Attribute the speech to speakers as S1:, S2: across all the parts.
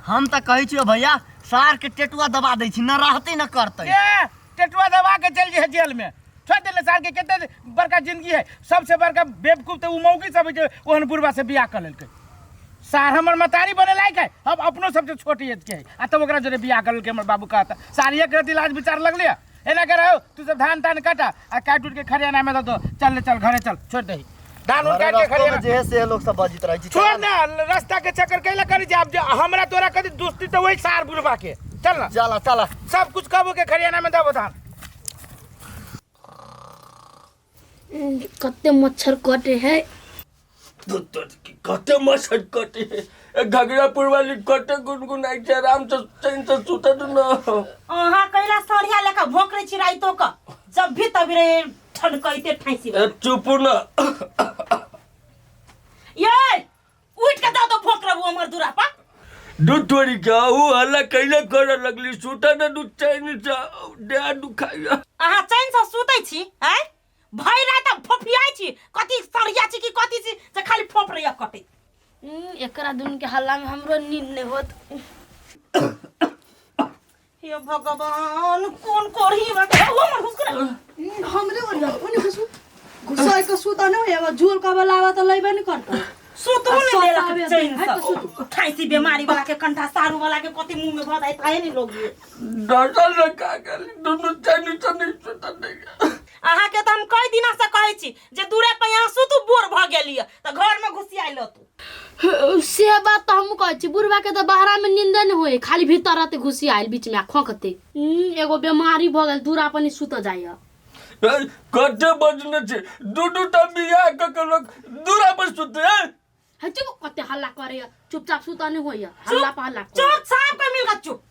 S1: हम तऽ कहै छियौ भैया, सार के टेटुआ दबा दै छी, न रहतै न करतै।
S2: ए टेटुआ दबा के चल जे जेल में छोड़ देले सार के। कते बड़का जिंदगी है। सबसे बड़का बेवकूफ तो उ मौगी सब है जे ओहन बुढ़वा से बियाह कर लेलकै। सार हमर मतारी बने लायक है, हम अपनो सबसे छोट एज के है, आ तब ओकरा जोरे बियाह कर लेलकै हमर बाबू। कहता सार एक रति लाज विचार लगले। एना कर तू सब धान तान काटा आ काट उट के खरियाना में दे दो। चल ले चल, घरे चल, छोड़ दही धान उन काट के
S1: रस्तो में
S2: खरियाना
S1: जे है से लोग सब बजित रहै छै।
S2: छोड़ ना, रास्ता के चक्कर कैला करी जे। आब जे हमरा तोरा कदी दोस्ती तो वही सार बुढ़वा के। चल ना।
S1: चला चला।
S2: सब कुछ कबो के खरियाना में दबो धान।
S3: कते मच्छर कटे है।
S4: कते मच्छर कटे है। ए घघरापुर वाली कते गुनगुनाइ छै, आराम से चैन से सुतत न।
S5: अहाँ कैला सढ़िया लेखा भोंकरे छी राइतो क, जब भी तभी रे ठनकैते ठैसी।
S4: ए चुप न।
S5: ये उठ के जाओ तो भोंकरबू हमर दूरा पर।
S4: दूध तोड़ी के ऊ हल्ला कैले करे लगली, सुत न दू चैन से, देह दुखाइया।
S5: अहाँ चैन से सुतै छी आँय? भरि राति हम फोफियाइ छी, कथी सढ़िया छी कि कथी छी जे खाली फोफरैया कटै।
S3: एकरा दुनू के हल्ला में हमरो नींद नहीं होत।
S5: हे भगवान, कोन कोढ़ी बाटे ओ हमर हुसकुरा।
S6: हमरे ओरिया कोनी घुसु घुसाइ के सुता न होय, झोल का बलावा त लैबे न करता।
S5: सुतू ने
S6: आ
S5: देलक
S6: सतावे
S5: चैन
S6: है
S5: से
S6: त सुतू।
S5: ठाइसी बीमारी वाला के, कंठा सारू वाला के कथी मुंह में भऽ जाइत है नि लोग ये।
S4: डरल न का गेली, दुनू चैन से नहीं सुतत नहीं।
S5: अहाँ के तऽ हम कई दिना से कहै छी जे दूरे पर यहाँ सुतू, बोर भऽ गेली तऽ घर में घुसी आइल तू।
S3: से बात तऽ हमहूँ कहै छी, बुढ़बा के तऽ बाहरा में नींदे नहीं होय, खाली भीतर रहते घुसी आयल बीच में आ खोंखते। एगो बीमारी भऽ गेल, दूरा पर नहीं सुतऽ जाइए।
S4: कते बजने छै, दू दू टा बियाह कऽ के लोक दूरा पर सुते है।
S3: हे चुप, कते हल्ला करैया, चुपचाप सुतऽ नहीं होइया, हल्ला पर हल्ला करैया।
S5: चुप साहब के मिल चुप।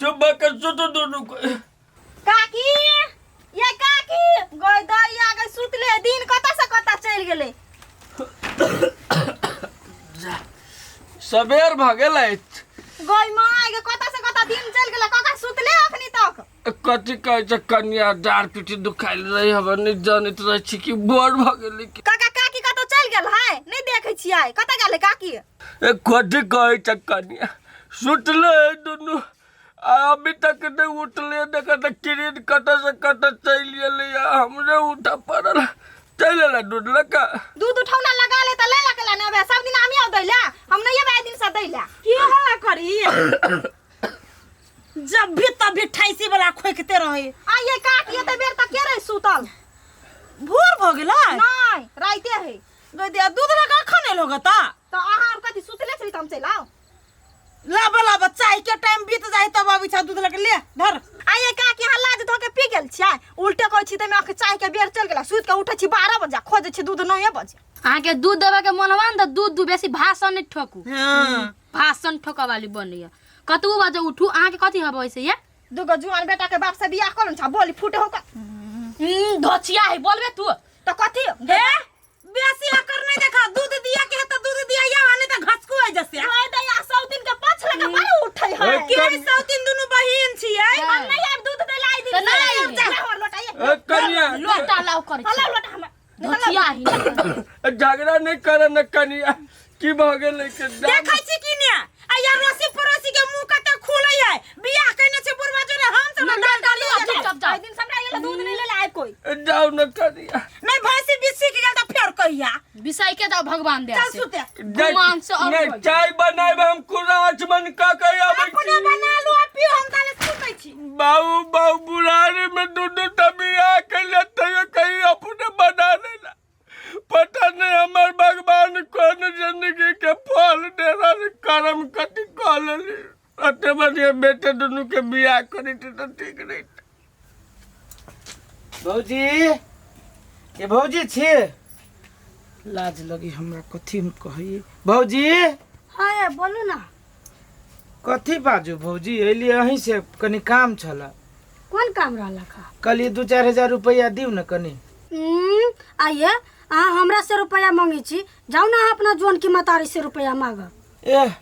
S4: चुप भऽ के सुतू दुनू को।
S7: काकी, ये काकी गई दाई आ गई, सुतले दिन कता से कता चल गेले।
S4: सबेर भऽ गेलै।
S7: गई माँ आगे कता से कता दिन चल गेले, काका सुतले अखनी तक।
S4: कथी कहै छै कनिया, डाँड़ पीठी दुखायल रहै, हमरा नहि जनैत रहै छी कि बोर भऽ गेलै कि।
S7: काका, काकी कतौ चल गेल है, नहीं देखै छियै, कतऽ गेलै काकी?
S4: ए कथी कहै छै कनिया, सुतले है दुनू आ अभी तक नहि उठले। देख तऽ किरीन कतऽ से कतऽ चलि गेलै आ हमरे उठऽ पड़ल। चलि एलै दूध लऽ कऽ।
S7: दूध उठौना लगा ले तऽ ले ला के ला ने, सब दिन हमी आउ दै ला, हम नहीं एबै दिन से दै ला।
S5: की हल्ला करी, जब भी तब भी ठैसी वाला खोकते रहे।
S7: आ ये काकी एते बेर तक के रहे सुतल?
S5: भोर भ गेलै?
S7: नहीं, राइते है।
S5: गई दिया दूध लगा कखन एलो गता?
S7: तो अहाँ आर कथी सुतले छली त हम चलि आउ?
S5: लाबा लाबा, चाय के टाइम बीत जाए तब अबै छ दूध लगे, ले धर।
S7: आ ये काकी अहाँ लाज धो के पी गेल छियै? उल्टे कहै छी त मे अखन चाय के बेर चलि गेला, सुति के उठै छी 12 बजे, खोजै छी दूध 9 बजे।
S3: अहाँके दूध देबे के मन हुआ ने तऽ दूध दू, बेसी भाषण नहि ठोकू।
S5: हाँ।
S3: भाषण ठोकऽ वाली बनैया। कतबो बजे उठू, अहाँके कथी हबे से ये?
S7: दूगो जुआन बेटा के बाप से बियाह करन छ, बोली फूटे हो का।
S3: धोचिया है बोलबे तू।
S7: त कथी?
S5: हे बेसी अकर नहीं देखा, दूध दिया के है त दूध दिया या नहीं त घसकू है जैसे।
S7: ओए दैया, सौ दिन के पाछ लगा मारे उठै है।
S4: ए,
S5: के सौ दिन दुनू बहिन छियै।
S7: हम नहीं आब दूध दै लाई दिन।
S3: त नहीं आबि।
S7: जा हमर लोटा ये।
S4: ए कनिया।
S3: लोटा लाव करै
S7: हला
S3: छी।
S7: लोटा हमर।
S3: धोचिया है।
S4: ए, झगड़ा नहीं कर न कनिया, की भऽ गेलै के
S5: देखै छी कि ने आ या रोसी पड़ोसी के मुंह कते खुलै है, बियाह कइने छै बुढ़वा जोरे हम सब दाल डाली।
S3: चुपचाप जाओ।
S7: आई दिन हमरा गेल दूध नहीं ले आए कोई।
S4: जाउ न कनिया।
S5: नहीं भैंसी बिसी के गेल त फेर कहिया।
S3: बिसाई के जाओ भगवान दया
S5: चल
S3: से।
S5: सुते।
S3: गुमान से और
S4: नहीं
S3: कोई।
S4: चाय बनाएब हम, कुराच मन क के आबै
S5: अपने
S4: छी।
S5: बना लू आ पियो, हम ताले सुतै छी।
S4: बाबू बाबू, बुढ़ारी में दू दू टा बियाह कैले तैयो कहीं अपने बना लेला। पता नहीं हमार भगवान कौन जिंदगी के फल दे रहा, कर्म कथी कऽ लेली। अते बढ़िया बेटे दुनू के बियाह करी तऽ ठीक रही।
S2: भौजी, ये भौजी छी, लाज लगी हमरा, कथी हम कही भौजी?
S6: हाँ ये बोलू ना।
S2: कथी बाजू भौजी, अयली अहीं से कनी काम छल।
S6: कोन काम रहलक हा?
S2: कहलियै 2-4 हजार रुपैआ दिउ ने कनी।
S6: आइए अहाँ हमरा से रुपया मांगे छी, जाउ ना अहाँ अपना जोन की मतारी से रुपया मांगब।
S2: एह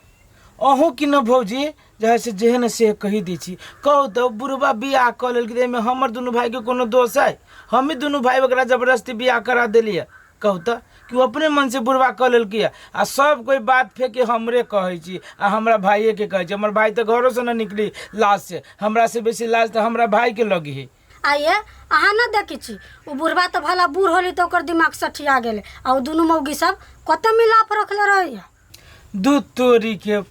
S2: अहूँ कि न भौजी, जे है से जेहन से कही दै छी। कहू तऽ बुढ़बा बियाह कऽ लेलकै तऽ एहिमे हमर दुनू भाईके कोनो दोष है? हमही दुनू भाई ओकरा जबरदस्ती बियाह करा देलियै। कहू तऽ कि ओ अपने मन से बुढ़वा कऽ लेलकै आ सब कोइ बात फेंके हमरे कहै छी आ हमरा भाइएके कहै छी। हमर भाइ तऽ घरोसँ न निकली लाज से, हमरा से बेसी लाज तऽ हमरा भाइके लगी है।
S6: आइए अहाँ न देखै छी ओ बुढ़बा तऽ भला बूढ़ होली तऽ ओकर दिमाग सठिया गेलै आ ओ दुनू मौगी सब कते मिलाप रखले रहैया।
S2: दूध तोरी के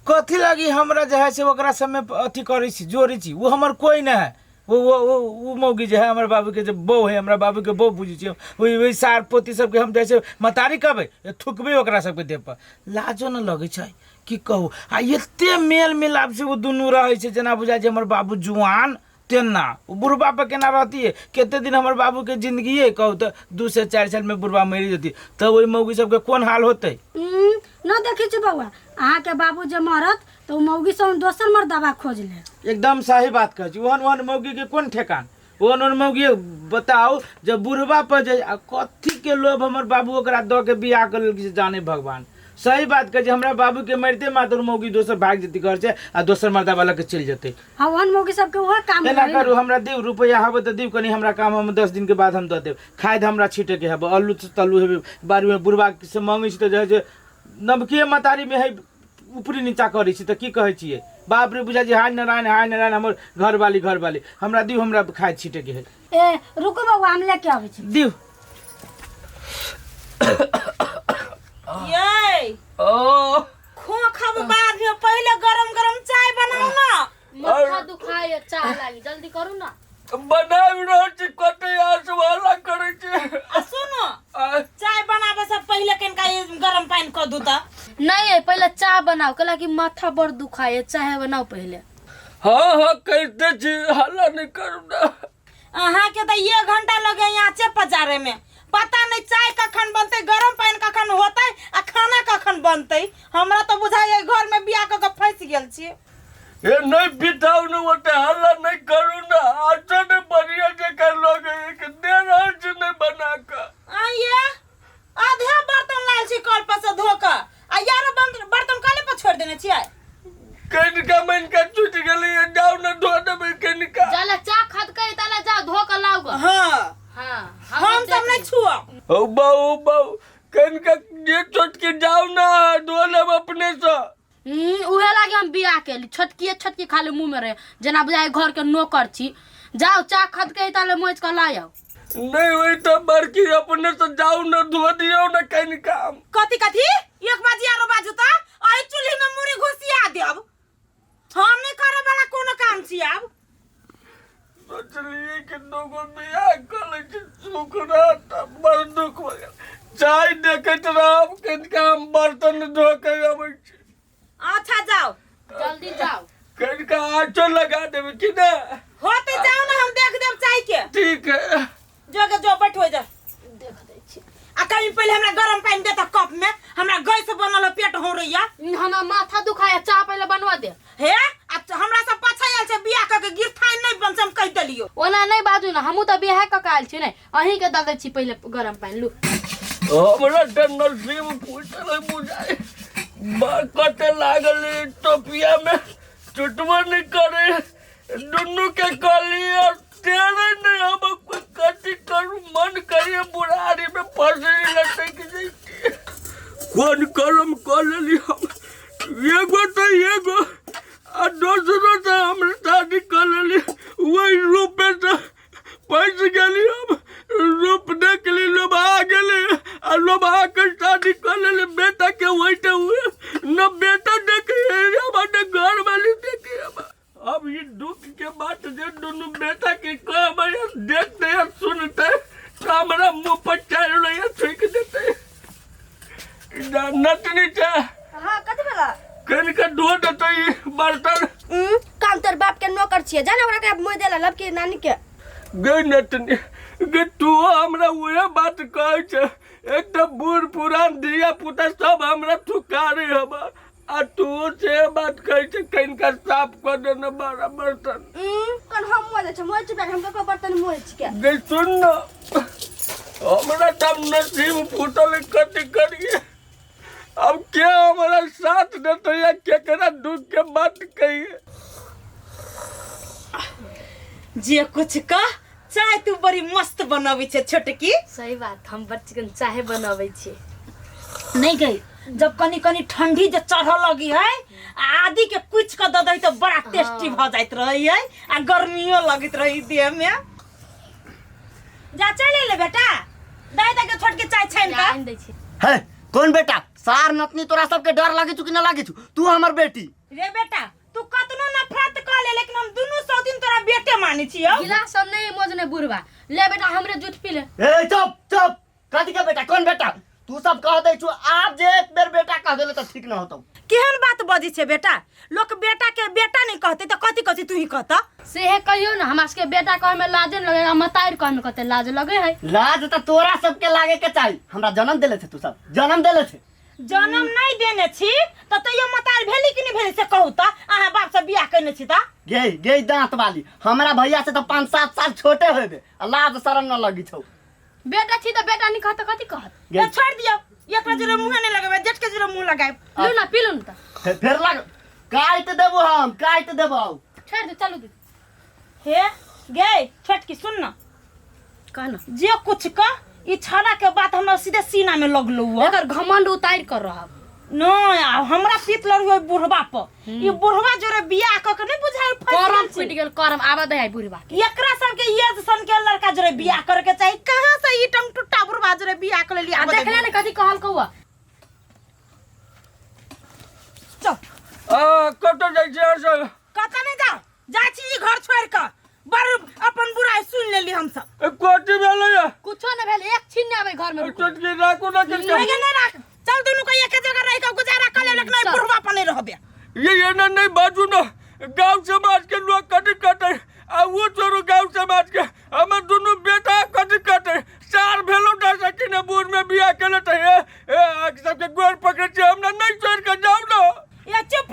S2: कथी लागी हमरा जे है से ओकरा सबमे अथी करै छी जोड़ै छी, ओ हमर कोइ नहि है। वो मौगी जे है हमर बाबूके जे बहू है, हमरा बाबूके बहू बुझै छी ओहि ओहि सार पोती सबके हम जैसे मतारी कहबै थुकबै ओकरा सबके देह पर, लाजो न लगै छै की कहू। आ एते मेल मिलाप से ओ दुनू रहै छै जेना बुझाइ छै हमर बाबू जुआन तेना ओ बुढ़बा पर केना रहतियै। कते दिन हमर बाबूके जिंदगी कहू तऽ 2 से 4 साल में बुढ़बा मरि जेतै तऽ ओहि मौगी सबके कोन हाल होतै।
S6: न देखै छी बौआ अहाँके बाबू जे मरत तऽ ओ मौगी सब दोसर मर्दबा खोज ले।
S2: एकदम सही बात कहै छी, ओहन ओहन मौगी के कोन ठेकान, ओहन ओहन मौगी बताउ जब बुढ़बा पर जे आ कथी के लोभ हमर बाबू ओकरा दऽ के बियाह कऽ लेलकै से जाने भगवान। सही बात कहै छी, हमरा बाबू के मरिते मात्र मौगी दोसर भागि जेतै घर से आ दोसर मर्दबा लऽ के चलि जेतै।
S6: हाँ ओहन मौगी सबके उहे काम
S2: एना
S6: रहै ने।
S2: करू हमरा दिउ रुपैआ हबे तऽ दिउ कनि हमरा काम, हम 10 दिन के बाद हम दऽ देब। खाद हमरा छीटैके हबे, अल्लू तल्लू हेबे बाड़ीमे, बुढ़बा से मांगै छी तऽ जे है से नवके मतारीमे है ऊपरी नीचा करै छी तऽ की कहै छियै बाप रे बुझा जी हाय नारायण हाय नारायण हमर घरवाली घरवाली हमरा दिउ हमरा खाद छीटैके है।
S6: ए रुकू बौआ हम लेके आबै छी।
S2: दिउ।
S5: ये
S4: ओ
S5: खोखब बाद में पहले गरम गरम चाय बनाओ ना।
S3: माथा दुखाय चाय लागी जल्दी करू ना।
S4: बनाबि रहल छी कते आस वाला करै छी।
S5: आ सुनो चाय बनाबे से पहले कनिका ई गरम पानि कऽ दू तऽ।
S3: नहीं पहले चाय बनाओ कहला कि माथा बड़ दुखाय चाय बनाओ पहले।
S4: हाँ हाँ करिते छी हल्ला नहीं करू ना।
S5: अहाँ के तऽ 1 घंटा लगे यहाँ पजारे में, पता नहीं चाय कखन बनते गरम पानि कखन होते आ खाना कखन बनते। हमरा तऽ बुझाइए घर में बियाह कऽ के फंसि गेल छी।
S4: ए नहीं बिताउ न ओते हल्ला नहीं करू ना, आचो ने बढ़िया जगह लगे एक दे रहल छी नहीं बना के।
S5: आइए आधे बर्तन लायल छी कल पर से धो के आ यारो बर्तन कले पर छोड़ देने छियै।
S4: कनिका मनिका छूट गेलै जाउ न धो देबै कनिका।
S3: जाला चा खदकै ताला जाओ धो के लाउ ग।
S5: हां
S3: हां
S5: हम सब नहीं छुअब।
S4: ओ बाऊ बाऊ कनिका जे छोट के जाउ ना धो लेब अपने से।
S3: उहे लागे हम बियाह केली, छोटकी छोटकी खाली मुंह में रहे जेना बुझाइ घर के नौकर छी। जाओ चा खदकै ताले मोच के लाओ।
S4: नहीं होई तो बड़की अपने से जाउ न धो दियो न कनिका।
S5: कथी कथी एक बाजी आरो बाजू त अई चूल्ही में मुरी घुसिया देब, हम नहीं करे वाला कोनो काम छी। आब
S4: सोचलिए कि दूगो बियाह कर लै छी सुख रहत बड़ दुख भऽ गेल। चाय देखैत रहब कनिका हम बर्तन धो के अबै छी।
S5: अच्छा जाओ
S3: जल्दी जाओ
S4: कनिका आँचो लगा देबै कि ना?
S5: होते जाओ ना हम देख देब चाय के।
S4: ठीक है
S5: जो के जो बैठो जा
S3: देख दै छी।
S5: आ कहीं पहले हमरा गरम पानी दे त कप में, हमरा गैस बनल पेट हो रहिया।
S3: हमरा माथा दुखाया चाय पहले बनवा दे।
S5: हे आ हमरा सब पाछा आयल छै बियाह क के गिरथाइन नहीं बन से हम कहि देलियो।
S3: ओना नहीं बाजू ना हमहू त बियाह क के आयल छी ने, अहीं के the they छी पहले गरम पानी लू।
S4: हमरा त नसीब फूटल बुझाय कते लागल टोपिया में टूटबो नहीं करे दुनू के कहली और तेरे नहीं हम कोई कथी करू मन करिए बुढ़ारी में फसरी लटक जैती। कोन कलम कऽ लेली हम एगो तो एगो आ दोसरो से हम शादी कऽ लेली वही रूपे से फंस गेली हम। रूप देख ली लोभा गेली आ लोभा के शादी कऽ लेली बेटा के वही हुए न बेटा देखे हमारे घर वाली देखे। अब ये दुख के बात जे दुनू बेटा के कहबै देखते या सुनते तो हमरा मुंह पर चारि लोहिया थूकि देते। नतनी छै।
S7: हाँ कथी भेला?
S4: कनिका धो देतै ई बर्तन।
S7: काम तोर बाप के नौकर छियै जाने ओकरा के मोह देला लबकी नानी के।
S4: गई नतनी गे तू हमरा उहे बात कहै छै, एक तऽ बूढ़ पुरान धिया पुता सब हमरा थुकारे हबा आ तू से बात कहै छै कनिका साफ कऽ देने बारा बर्तन।
S7: कन हम मोह दै छै मोह छै हम ककरो बर्तन मोह छिकै।
S4: गई सुन न हमरा तब नसीब फूटल कथी करिए अब के हमरा साथ देते या केकरा दुख के बात कहिए।
S5: जे कुछ कह चाय तू बड़ी मस्त बनबै छै छोटकी।
S3: सही बात, हम बड़ चिकन चाहे बनाबै छी।
S5: नहीं गई, जब कनी कनी ठंडी जे चढ़ऽ लगी है आ आदि के कुछ के दऽ दही तऽ बड़ा टेस्टी भऽ जाइत रहै है आ गर्मियो लगैत रही देह में। जा चलि ले बेटा, दाइ दाइ के छोटकी चाय छानि कऽ
S3: आनि दै छी।
S1: हे कौन बेटा सार नतनी, तोरा सबके डर लगे छु कि न लगे छु? तू हमर बेटी।
S5: रे बेटा, तू कतनो नफरत कऽ ले, लेकिन हम दुनू सौ दिन तोरा बेटे मानै छियौ।
S3: गिलास सब नहीं मोजने बुढ़वा, ले बेटा हमरे जूठ पी ले।
S1: ए चुप चुप, कथी के बेटा, कौन बेटा? तू सब कह दै छु, आब जे एक बेर बेटा कह देले तऽ ठीक न होतौ।
S5: केहन बात बजै छै बेटा, लोक बेटा के बेटा नहीं कहते तऽ कथी कथी तू ही कहता?
S3: सेहे कहियो ना, हमरा सबके बेटा कहे में लाजे न लगे, मतार कहे में कते लाज लगे है।
S1: लाज तऽ तोरा सबके लागे के चाही, हमरा जन्म देले छे, तू सब जन्म देले छे।
S5: जन्म नहीं देने छी तऽ तैयो मतार भेली कि नहीं भेली से कहू तऽ, अहाँ बाप से बियाह केने छी तऽ?
S1: गे गे दांत वाली, हमरा भैया से तऽ 5-7 साल छोटे होबे आ लाज शरम न लगी छौ।
S3: बेटा छी तऽ बेटा नहीं कहत कथी कहत?
S1: गे।
S5: तऽ छोड़ दियौ, एकरा जोरे मुँहे नहीं लगेबै, जेठ के जोरे मुँह लगायब।
S3: लू ना पी लू ना तऽ।
S1: फेर लग काटि देबो, हम काटि देबो।
S3: छोड़ दे, चलू दे।
S5: हे गे छोटकी सुन ना,
S3: कह ना।
S5: जे कुछ कह, ई छड़ा के बात हमरा सीधे सीना में लगलो हुआ।
S3: एकर घमंड उतार कर रहब।
S5: नहीं, आ हमरा पीत लड़ हुए बुढ़वा पर, ई बुढ़वा जोरे बियाह क के नहीं बुझाइ फंसि
S3: करम
S5: गेल छी।
S3: फूटि गेल करम, आबऽ दे बुढ़वा के।
S5: एकरा सब के ये सन के लड़का जोरे बियाह करे के चाही, कहाँ से ई टंग टुट्टा बुढ़वा जोरे बियाह कर लेली?
S3: आ
S5: आबऽ दे।
S3: देखले ने कथी कहल कौआ।
S5: चल।
S4: आ कतऽ जाइ छी अहाँ सब?
S5: कतऽ नहीं जाओ, जाइ छी ई घर छोड़ के, बड़ अपन बुराई सुन लेली हम सब।
S4: ए, कथी भेलैया?
S3: कुछो न भेल, एक छीन नहि आबै घर में। रुकू।
S4: छोटकी राखू ना किनका।
S5: नहीं नहीं राख, चल दुनू के एक जगह रह के गुजारा कर ले, लेकिन
S3: चल।
S5: बुढ़वा पर नहीं रहबे।
S4: ये एना नहीं बाजू ना, गांव समाज के लोग कटी कटे आ वो छोड़ू गांव समाज के, हमर दुनू बेटा कटी कटे सार भेलो ना सकी ने बूढ़ में बियाह केले त हे ए आग सबके गोर पकड़े छी, हमरा नहीं छोड़ के जाओ ना।
S5: ये चुप,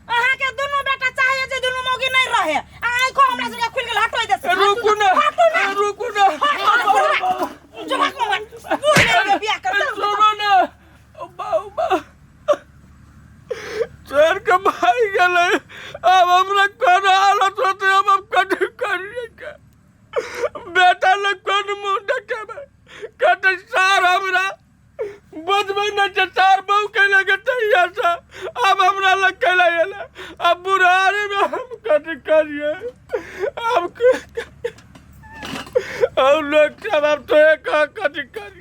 S5: अहाँ के दुनू बेटा चाहे जे दुनू मौगी नहीं रहे, आ आंखो हमरा सबके खुल गेल, हटो इधर से।
S4: ए, रुकू ना,
S5: हटो ना।
S4: ए, रुकू ना।
S5: हटो, जो भाग मत, बूढ़ में बियाह कर,
S4: ए,
S5: चल।
S4: सुनो ना, ओ बा, ओ बा। छोड़ के भाग गेलै, आब हमरा कोन हालत होतै, हम कथी करियै के बेटा लग कोन मुँह देखेबै? कते सार हमरा बचबै नहि छै, सार बहु कैले के तहिया से आब हमरा लग कैला एलै, आब बुढ़ारीमे हम कथी करियै? आब और लोग सब आब तोहे कह कथी करियै?